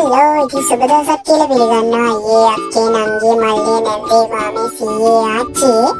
Hello, ඉතින් සුබ දවසක් කියලා පිළිගන්නවා අයියේ, අක්කේ, නංගියේ, මල්ලියේ, නැන්දේ, මාමේ, සීයේ, ආච්චියේ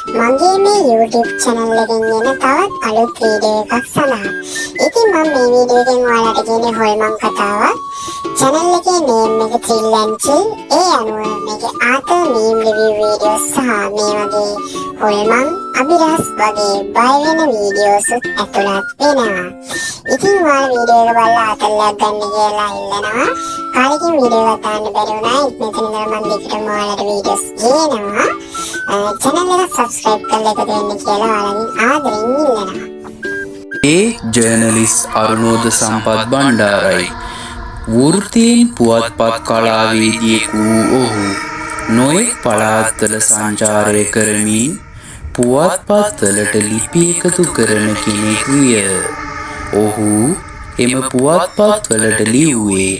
මගේ මේ YouTube channel එකෙන් එන තවත් අලුත් වීඩියෝ එකක් සඳහා. ඉතින් මම මේ වීඩියෝ එකෙන් ඔයාලට කියන්නේ හොල්මන් කතාවක්. Channel එකේ name එක Thrill and Chill. ඒ අනුව මේකේ ආතල් meme review videos සහ මේ වගේ හොල්මන් අභිරහස් වගේ බය වෙන වීඩියෝස් ඇතුළත් වෙනවා. ඉතින් ඔයාලා වීඩියෝ එක බලලා ආතල්ලයක් ගන්න කියලා ඉල්ලනවා. කාලෙකින් වීඩියෝ එකක් දාන්න බැරි වුණා. මෙතන ඉඳලා මම දිගටම ඔයාලට වීඩියෝස් ගේනවා. චැනල් එක සබ්ස්ක්‍රයිබ් කරලා එකතු වෙන්න කියලා ඔයාලගෙන් ආදරෙන් ඉල්ලනවා. ඒ ජර්නලිස්ට් අරුණෝද සම්පත් බණ්ඩාරයි. වෘත්තීන් පුවත්පත් කලාවේදියෙකු වූ ඔහු නොයෙක් පළාත්වල සංචාරය කරමින් පුවත්පත්වලට ලිපි එකතු කරන කෙනෙක් විය. ඔහු එම පුවත්පත්වලට ලිව්වේ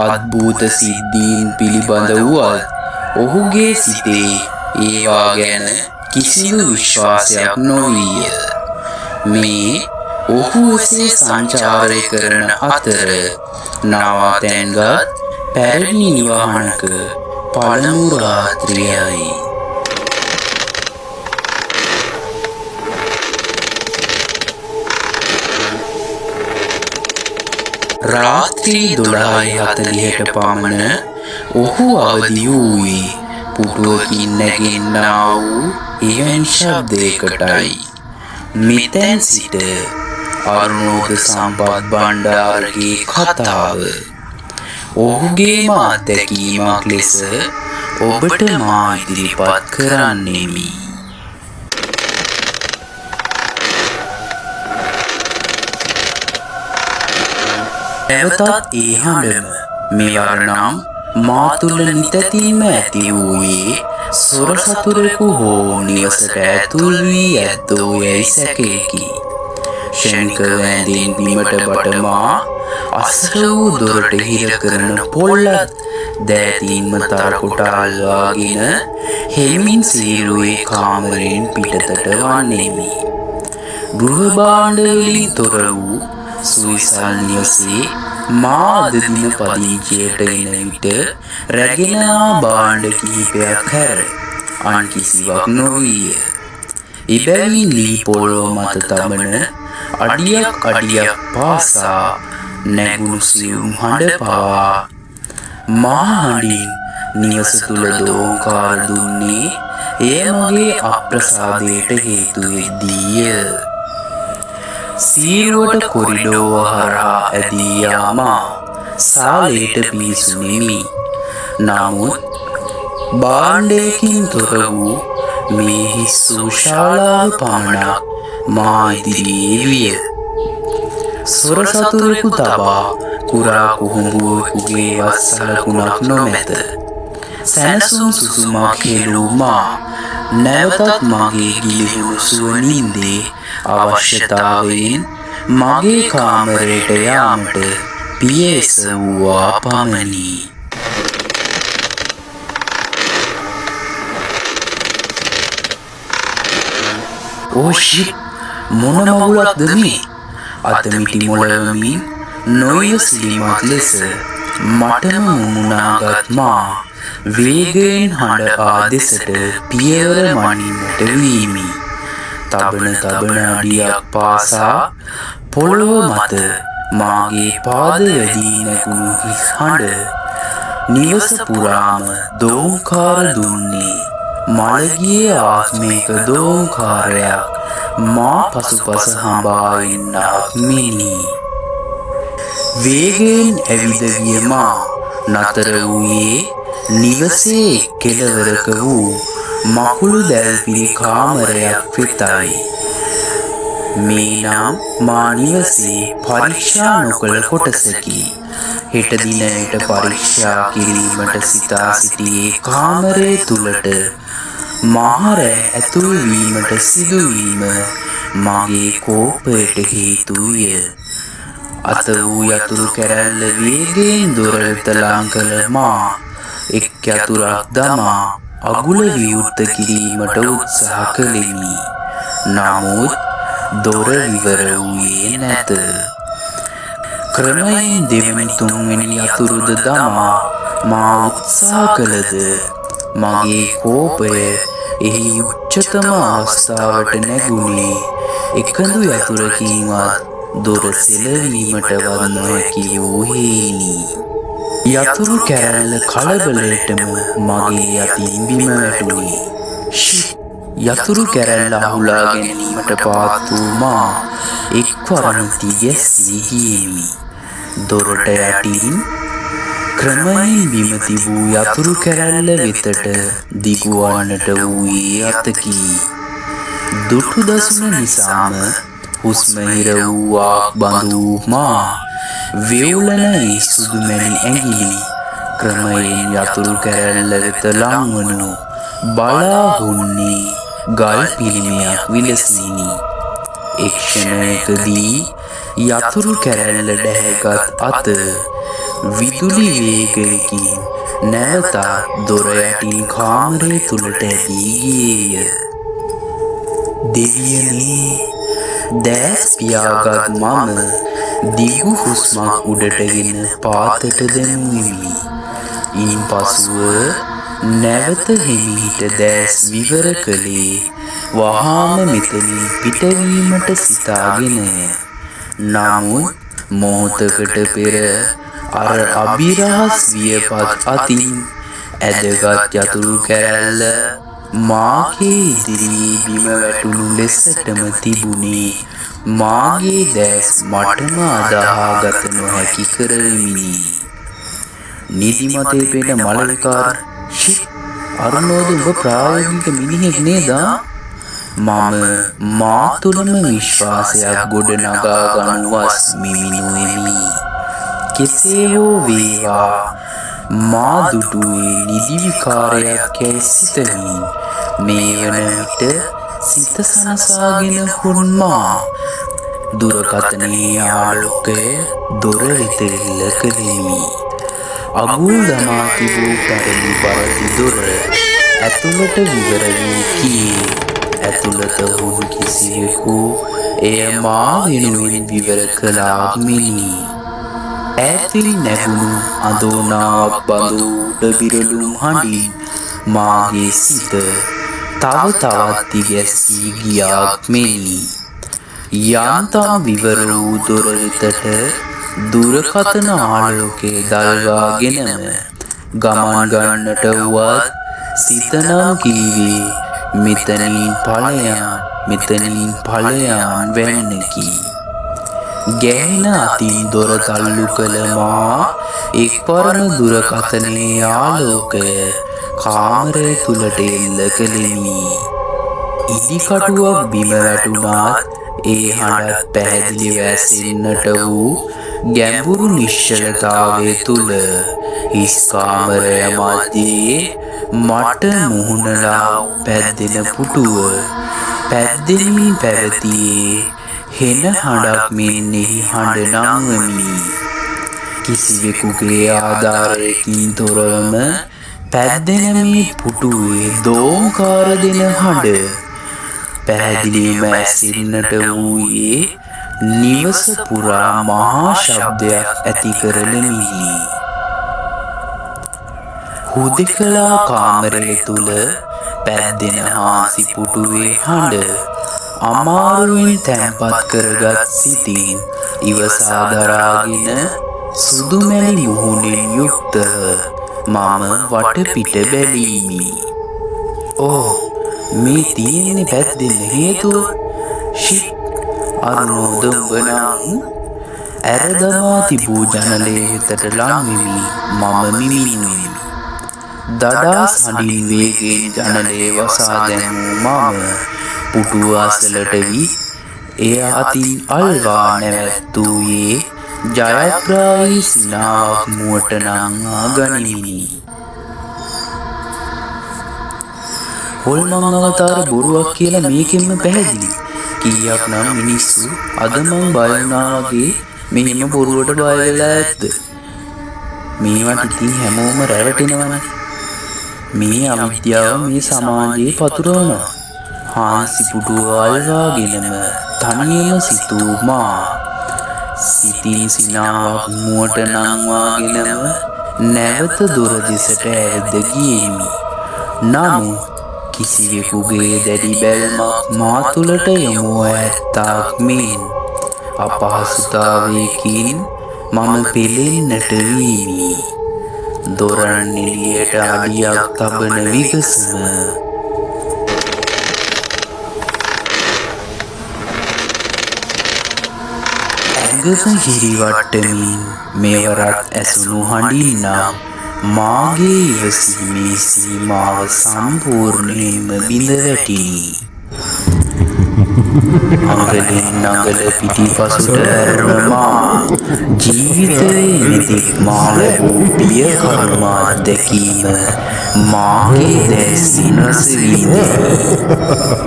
අද්භූත සිද්ධීන් පිළිබඳ වුවත් ඔහුගේ සිතේ ඒවා ගැන කිසිදු විශ්වාසයක් නොවිය. මේ ඔහු එසේ සංචාරය කරන අතර නවාතැන්ගත් පැරණි නිවහනක පළමු රාත්‍රියයි. රාත්‍රී 12:40ට පමණ ඔහු අවදි වූයේ පුටුවකින් නැගෙන්නා වූ එවැනි ශබ්දයකටයි. මෙතැන් සිට අරුණෝද සම්පත් බණ්ඩාරගේ කතාව ඔහුගේම අත්දැකීමක් ලෙස ඔබට මා ඉදිරිපත් කරන්නෙමි. නැවතත් ඒ හඬම මෙවර නම් මා තුළ නිතැතින්ම ඇති වූයේ සොර සතුරෙකු හෝ නිවසට ඇතුල් වී ඇද්දෝ යැයි සැකයකි. ක්ෂණිකව ඇඳෙන් බිමට බටමා අසල වූ දොරට හිර කරන පොල්ලත් දෑතින්ම තරකොට අල්වාගෙන හෙමින් සීරුවේ කාමරයෙන් පිටතට වන්නෙමි. ගෘහ භාණ්ඩ වලින් තොර වූ සුවිසල් නිවසේ මා අද දින පදිංචියට එන විට රැගෙන ආ භාණ්ඩ කිහිපයක් හැර අන් කිසිවක් නොවිය. එබැවින් ලී පොළොව මත තබන අඩියක් අඩියක් පාසා නැගුණු සියුම් හඬ පවා මා හඬින් නිවස තුළ දෝංකාර දුන්නේ එය මගේ අප්‍රසාදයට හේතු වෙද්දීය. සීරුවට කොරිඩෝව හරහා ඇදී යාමා සාලයට පිවිසුනෙමි. නමුත් භාණ්ඩයකින් තොර වූ මේ හිස් වූ ශාලාව පමණක් මා ඉදිරියේ විය. සොර සතුරෙකු තබා කුරා කුහුඹුවෙකුගේ වත් සලකුණක් නොමැත. සැනසුම් සුසුමක් හෙළූ මා නැවතත් මගේ ගිලිහුණු සුව නින්දේ අවශ්‍යතාවයෙන් මගේ කාමරයට යාමට පිය එසවුවා පමණි. ඕ ෂිට්, මොන මගුලක්ද මේ? අත මිටි මොලවමින් නොයිවසිලිමත් ලෙස මටම මුමුණාගත් මා වේගයෙන් හඬ ආ දෙසට පියවර මනින්නට වීමි. තබන තබන අඩියක් පාසා පොළොව මත මාගේ පාද වැදී නැගුණු හිස් හඬ නිවස පුරාම දෝංකාර දුන්නේ මළගිය ආත්මික දෝංකාරයක් මා පසුපස හඹා එන්නක් මෙනි. වේගයෙන් ඇවිද ගිය මා නතර වූයේ නිවසේ එක් කෙළවරක වූ මකුළු දැල්පිරි කාමරයක් වෙතයි. මේ නම් මා නිවසේ පරීක්ෂා නොකළ කොටසකි. හෙට දිනයට පරීක්ෂා කිරීමට සිතා සිටියේ කාමරය තුළට මහරෑ ඇතුල් වීමට සිදුවීම මගේ කෝපයට හේතු විය. අත වූ යතුරු කැරැල්ල වේගයෙන් දොර වෙත ලං කළ මා එක් යතුරක් දමා අගුල විවෘත කිරීමට උත්සාහ කළෙමි. නමුත් දොර විවර වූයේ නැත. ක්‍රමයෙන් දෙවැනි තුන්වැනි යතුරුද දමා මා උත්සාහ කළද මගේ කෝපය එහි උච්චතම අවස්ථාවට නැගුණේ එකඳු යතුරකින්වත් දොර සෙලවීමටවත් නොහැකි වූ හේිනි. යතුරු කැරැල්ල කලබලයටම මගේ අතින් බිම වැටුණි. යතුරු කැරැල්ල අහුලා ගැනීමට පාත් වූ මා එක්වරම තිගැස්සී ගියෙමි. දොරට යටින් ක්‍රමයෙන් බිම තිබූ යතුරු කැරැල්ල වෙතට දිගුවන්නට වූයේ අතකි. දුටු දසුන නිසාම හුස්ම හිර වූවාක් බඳු වූ මා වෙවුලන ඒ සුදු මැණි ඇඟිලි ක්‍රමයෙන් යතුරු කැරැල්ල වෙත ලංවනු බලා හුන්නේ ගල් පිළිමයක් විලසිනි. එක් ක්ෂණයකදී යතුරු කැරැල්ල ඩැහැගත් අත විදුලි වේගයකින් නැවතත් දොර යටින් කාමරය තුළට ඇදී ගියේය. දෙවියනේ, දෑස් පියාගත් මම දිගු හුස්මක් උඩටගෙන පාතට දැමුවෙමි. ඉන්පසුව නැවත හෙමිහිට දෑස් විවර කළේ වහාම මෙතනින් පිටවීමට සිතාගෙනය. නමුත් මොහොතකට පෙර අර අභිරහස් වියපත් අතින් ඇදගත් යතුරු කැරැල්ල මාගේ ඉදිරියේ බිම වැටුණු ලෙසටම තිබුණේ මාගේ දෑස් මටම අදහාගත නොහැකි කරමිනි. නිදිමතේ පෙන මල විකාර. ෂිට්, අරුණෝද උඹ ප්‍රායෝගික මිනිහෙක් නේද? මම මා තුළම විශ්වාසයක් ගොඩ නගා ගනුවස් මිමිනුවෙමි. කෙසේ හෝ වේවා, මා දුටුවේ නිදි විකාරයක් යැයි සිතමින් මේ වන විට සිත සනසාගෙන හුන් මා දුරකථනයේ ආලෝකය දොර වෙත එල්ල කළෙමි. අගුල් දමා තිබූ පැරණි බරදි දොර ඇතුළට විවර වී ගියේ. ඇතුළත හුන් කිසිවෙකු එය මා වෙනුවෙන් විවර කළාක් මෙනි. ඈතින් නැගුණු අඳෝනාවක් බඳු උඩ බිරළුම් හඬින් මාගේ සිත තව තවත් තිගැස්සී ගියාක් මෙනි. යන්තම් විවර වූ දොර වෙතට දුරකථන ආලෝකය දල්වාගෙනම ගමන් ගන්නට වුවත් සිතනම් කීවේ මෙතනින් ඵලයන්, මෙතනින් ඵලයන් වැන්නකි. ගැහෙන අතින් දොර තල්ලු කළ මා එක්වරම දුරකථනයේ ආලෝකය කාමරය තුලට එල්ල කළෙමි. ඉදිකටුවක් බිම වැටුණත් ඒ හඬත් පැහැදිලිව ඇසෙන්නට වූ ගැඹුරු නිශ්චලතාවය තුල හිස් කාමරය මැදයේ මට මුහුණලා පැද්දෙන පුටුව පැද්දෙමින් පැවතියේ හෙන හඬක් මෙන් එහි හඬ නංවමි. කිසිවෙකුගේ ආධාරයකින් තොරවම පැද්දෙන මේ පුටුවේ දෝංකාර දෙන හඬ පැහැදිලිවම ඇසෙන්නට වූයේ නිවස පුරා මහා ශබ්දයක් ඇති කරලමිනි. හුදෙකලා කාමරය තුල පැද්දෙන හාන්සි පුටුවේ හඬ අමාරුවෙන් තැන්පත් කරගත් සිතින් ඉවසා දරාගෙන සුදුමැලි මුහුණෙන් යුක්තව මම වටපිට බැලීමි. ඕ, මේ තියෙන්නේ පැද්දෙන්න හේතුව. ෂිට්, අරුණෝද උඹ නම් ඇර දමා තිබූ ජනලය වෙතට ලං වෙමි මම මිමිනුවෙමි. දඩාස් හඬින් වේගයෙන් ජනලය වසා දැමූ මම පුටුව අසලට වී එය අතින් අල්වා නැවැත්වූයේ ජයග්‍රාහී සිනාවක් මුවට නංවා ගනිමිනි. හොල්මන් අවතාර බොරුවක් කියලා මේකෙන්ම පැහැදිලි. කීයක් නම් මිනිස්සු අද මං බය වුණා වගේ මෙහෙම බොරුවට බය වෙලා ඇද්ද? මේවට ඉතින් හැමෝම රැවටෙනවනේ. මේ අවිද්‍යාව මේ සමාජයේ පතුරවනවා. හාන්සි පුටුව අල්වාගෙනම තනියම සිතූ මා සිතින් සිනාවක් මුවට නංවාගෙනම නැවත දොර දෙසට ඇවිද ගියෙමි. නමුත් කිසිවෙකුගේ දැඩි බැල්මක් මා තුළට යොමුව ඇත්තාක් මෙන් අපහසුතාවයකින් මම පෙළෙන්නට වීමි. දොරන් එළියට අඩියක් තබන විගසම ඇඟම හිරිවට්ටමින් මෙවරත් ඇසුණු හඬින් නම් මාගේ ඉවසීමේ සීමාව සම්පූර්ණයෙන්ම බිඳ වැටිණි. අඟලින් අඟල පිටිපසට හැරුණ මා ජීවිතයේ මෙතෙක් මා ලැබූ බිය කරුම අත්දැකීම මාගේ දැසින් රස විඳිමි.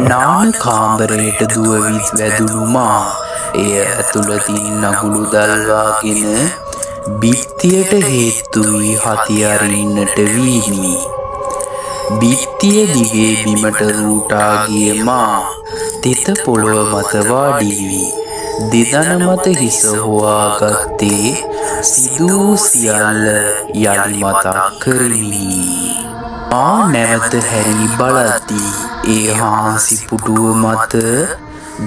නාන කාමරයට දුව වැදුණු මා එය ඇතුළතින් නගුළු දල්වාගෙන බිත්තියට හේත්තු වී හති අරින්නට වීමි. බිත්තිය දිගේ බිමට රූටා ගිය මා තෙත පොළොව මත වාඩි වී දෙදණ මත හිස හොවාගත්තේ සිදු වූ සියල්ල යළි මතක් කරමිනි. මා නැවත හැරී බලද්දී ඒ හාන්සි පුටුව මත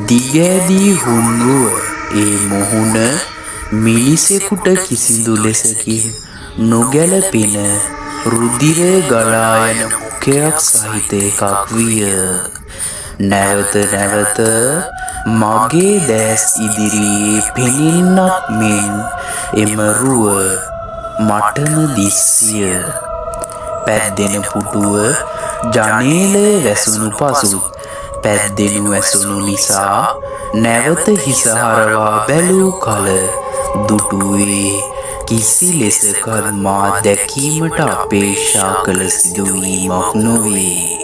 දිගෑදී හුන් රුව ඒ මුහුණ මිනිසෙකුට කිසිදු ලෙසකින් නොගැලපෙන රුධිරය ගලා යන මුඛයක් සහිත එකක් විය. නැවත නැවත මගේ දෑස් ඉදිරියේ පෙනෙන්නක් මෙන් එම රුව මටම දිස්විය. පැද්දෙන පුටුව ජනේලය වැසුණු පසුත් පැද්දෙනු ඇසුණු නිසා නැවත හිස හරවා බැලූ කල දුටුවේ කිසි ලෙසකත් මා දැකීමට අපේක්ෂා කළ සිදුවීමක් නොවේ.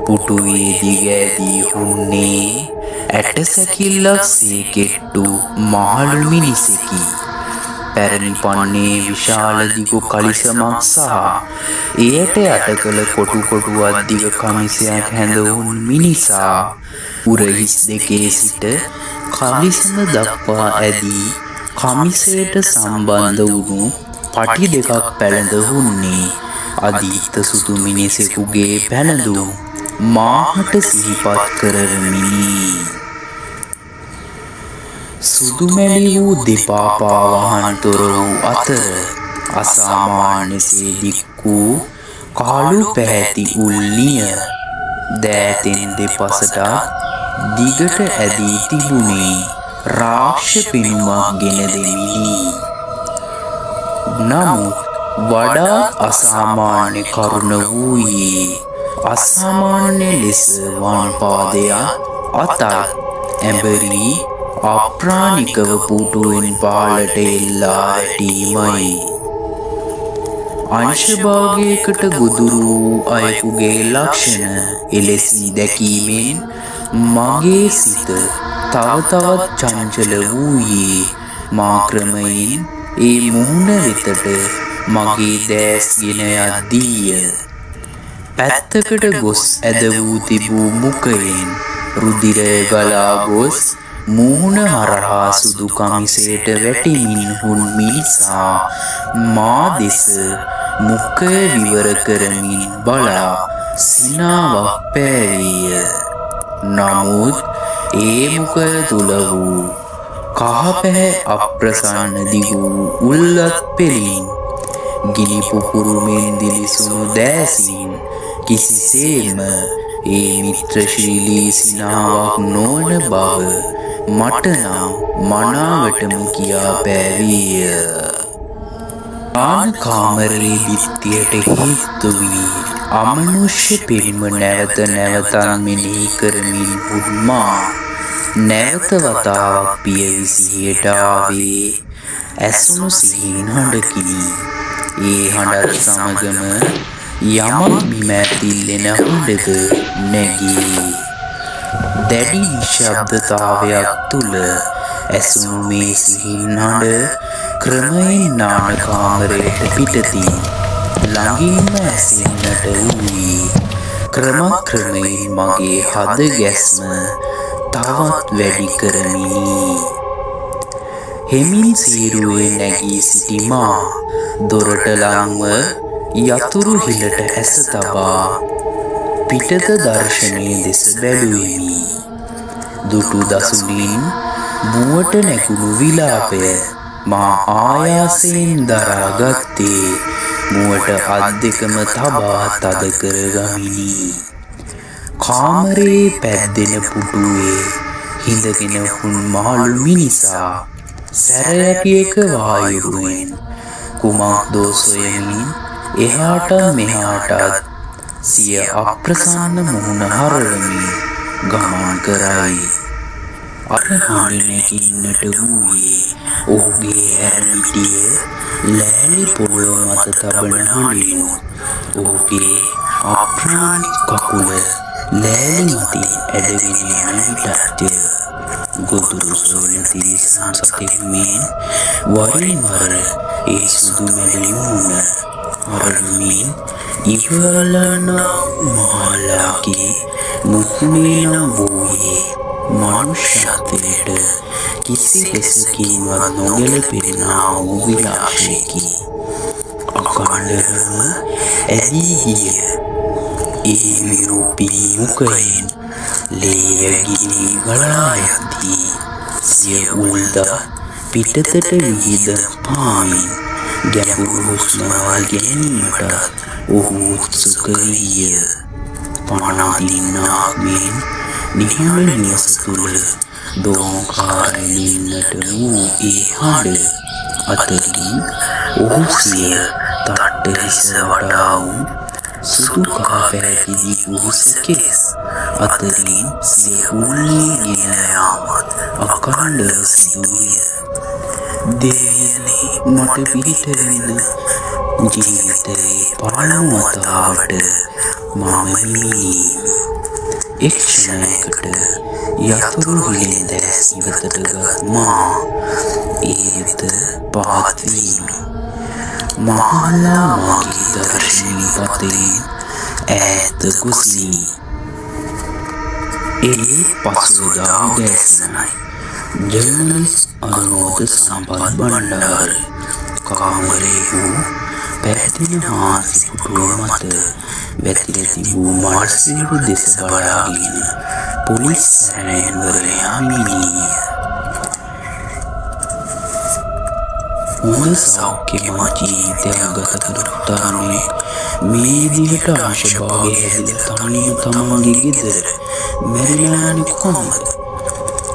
පුටුවේ දිග ඇදී හුන්නේ ඇට සැකිල්ලක් සේ කෙට්ටු මහලු මිනිසෙකි. පැරණි පන්නේ විශාල දිගු කලිසමක් සහ එයට යට කළ කොටු කොටුවක් දිග කමිසයක් හැඳවුන් මිනිසා උරහිස් දෙකේ සිට කලිසම දක්වා ඇදී කමිසයට සම්බන්ධ වුණු පටි දෙකක් පැළඳ හුන්නේ අදීත සුදු මිනිසෙකුගේ පැළඳුම් මාහට සිහිපත් කරවමිනි. සුදු මැලි වූ දෙපා පාවහන් තොර වූ අතර අසාමාන්‍ය සේ දික් වූ කළු පැහැති උල් නිය දෑතෙන් දෙපසටත් දිගට ඇදී තිබුණේ රාක්ෂ පෙනුමක් ගෙන දෙමිනි. නමුත් වඩාත් අසාමාන්‍ය කරුණ වූයේ අසාමාන්‍ය ලෙස වම් පාදයක් අතක් ඇඹරී අප්‍රාණිකව පුටුවෙන් පහළට එල්ලා වැටීමයි. අංශභාගයකට ගොදුරු වූ අයෙකුගේ ලක්ෂණ එලෙසින් දැකීමෙන් මගේ සිත තව තවත් චංචල වූයේ මා ක්‍රමයෙන් ඒ මුහුණ වෙතට මගේ දෑස් ගෙන යද්දීය. පැත්තකට ගොස් ඇද වූ තිබූ මුඛයෙන් රුධිරය ගලා ගොස් මුහුණ හරහා සුදු කමිසයට වැටෙමින් හුන් මිනිසා මා දෙස මුඛය විවර කරමින් බලා සිනාවක් පෑවීය. නමුත් ඒ මුඛය තුල වූ කහ පැහැ අප්‍රසන්න දිගු වූ උල්ලත් පෙළින් ගිනි පුපුරු මෙන් දිලිසුණු දෑසින් කිසිසේම ඒ මිත්‍රශීලී සිනාවක් නොවන බව මට නම් මනාවටම කියා පෑවීය. නාන කාමරයේ බිත්තියට හේතු වී අමනුෂ්‍ය පෙනුම නැවත නැවතත් මෙනෙහි කරමින් හුන් මා නැවත වතාවක් පියවි සිහියට ආවේ ඇසුණු සිහින් හඬකිනි. ඒ හඬත් සමගම යමක් බිම ඇතිල්ලෙන හඬද නැගී. දැඩි නිශ්ශබ්දතාවයක් තුළ ඇසුණු මේ සිහින් හඬ ක්‍රමයෙන් නාන කාමරයට පිටතින් ළඟින්ම ඇසෙන්නට වූයේ ක්‍රමක්‍රමයෙන් මගේ හද ගැස්ම තවත් වැඩි කරමිනි. හෙමින් සීරුවේ නැගී සිටි මා දොරට ලංව යතුරු හිලට ඇස තබා පිටත දර්ශනය දෙස බැලුවෙමි. දුටු දසුනින් මුවට නැගුණු විලාපය මා ආයාසයෙන් දරාගත්තේ මුවට අත් දෙකම තබා තද කරගමිනි. කාමරයේ පැද්දෙන පුටුවේ හිඳගෙන හුන් මාළු මිනිසා සැරයටියක වායුවෙන් කුමක්දෝ සොයමින් එහාටත් මෙහාටත් සිය අප්‍රසන්න මුහුණ හරවමින් ගමන් කරයි. අර හඬ නැගින්නට වූයේ ඔහුගේ හැරමිටිය ලෑලි පොළොව මත තබන හඬිනුත් ඔහුගේ අප්‍රාණික කකුල ලෑලි මතින් ඇදගෙන යන විටත්ය. ගොදුරු සොයන තිරිසන් සතෙක් මෙන් වරින් වර ඒ සුදු මැලි මුහුණ හරවමින් ඉවලනා මහලාගේ මුහුණේ නම් වූයේ මනුෂ්‍යත්වයට කිසි ලෙසකින්වත් නොගැලපෙන්නා වූ විලාශයකි. අඛණ්ඩවම ඇදී ගිය ඒ විරූපී මුඛයෙන් ලේ ඇගිලි ගලා යද්දී සිය උල්දා පිටතට විහිද පාමින් ගැඹුරු හුස්මවල් ගැනීමටත් ඔහු උත්සුක විය. පණ අදින්නාක් මෙන් නිහඬ නිවස තුළ දෝංකාර එළින්නට වූ ඒ හඬ අතරින් ඔහු සිය තට්ට හිස වටා වූ සුදු කහ පැහැති දිගු හිස කෙස් අතරින් සිය උල්ලේ ගෙන යාමත් අඛණ්ඩව සිදුවිය. දෙවියනේ, මට පිහිට වෙන්න. ජීවිතයේ පළමු වතාවට මම මිනීමි. එක් ක්ෂණයකට යතුරු හිලෙන් දැස් ඉවතට ගත් මා ඒ වෙත පහත් වීමි. මහල්ලා මාගේ දර්ශනී පතයෙන් ඈත ගොසිනි. ඒ පසුවදා උදෑසනයි. ජර්නලිස්ට් අනුරෝධ සම්පත් බණ්ඩාර කාමරයේ වූ පැද්දෙන හාන්සි පුටුව මත වැතිර තිබූ මල් සිරුරු දෙස බලාගෙන පොලිස් සැරයන්වරයා මිමිණිය. හොඳ සෞඛ්‍යමත් ජීවිතයක් ගත කරපු තරුණයෙක් මේ විදිහට අංශභාගය හැදිලා තනියම තමන්ගේ ගෙදර මැරිලා යන්නේ කොහොමද?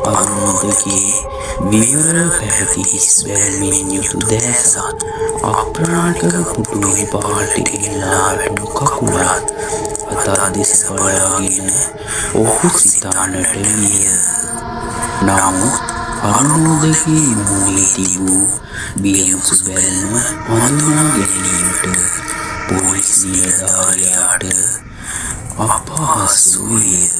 අරුණෝදගේ විවර පැහැති හිස් බැල්මෙන් යුතු දෑසත් අප්‍රාණිකව පුටුවෙන් පහළට එල්ලා වැටුණු කකුලත් අතත් දෙස බලාගෙන ඔහු සිතන්නට විය. නමුත් අරුණෝදගේ මුහුණේ තිබූ බියමුසු බැල්ම හඳුනා ගැනීමට පොලිස් නිලධාරියාට අපහසු විය.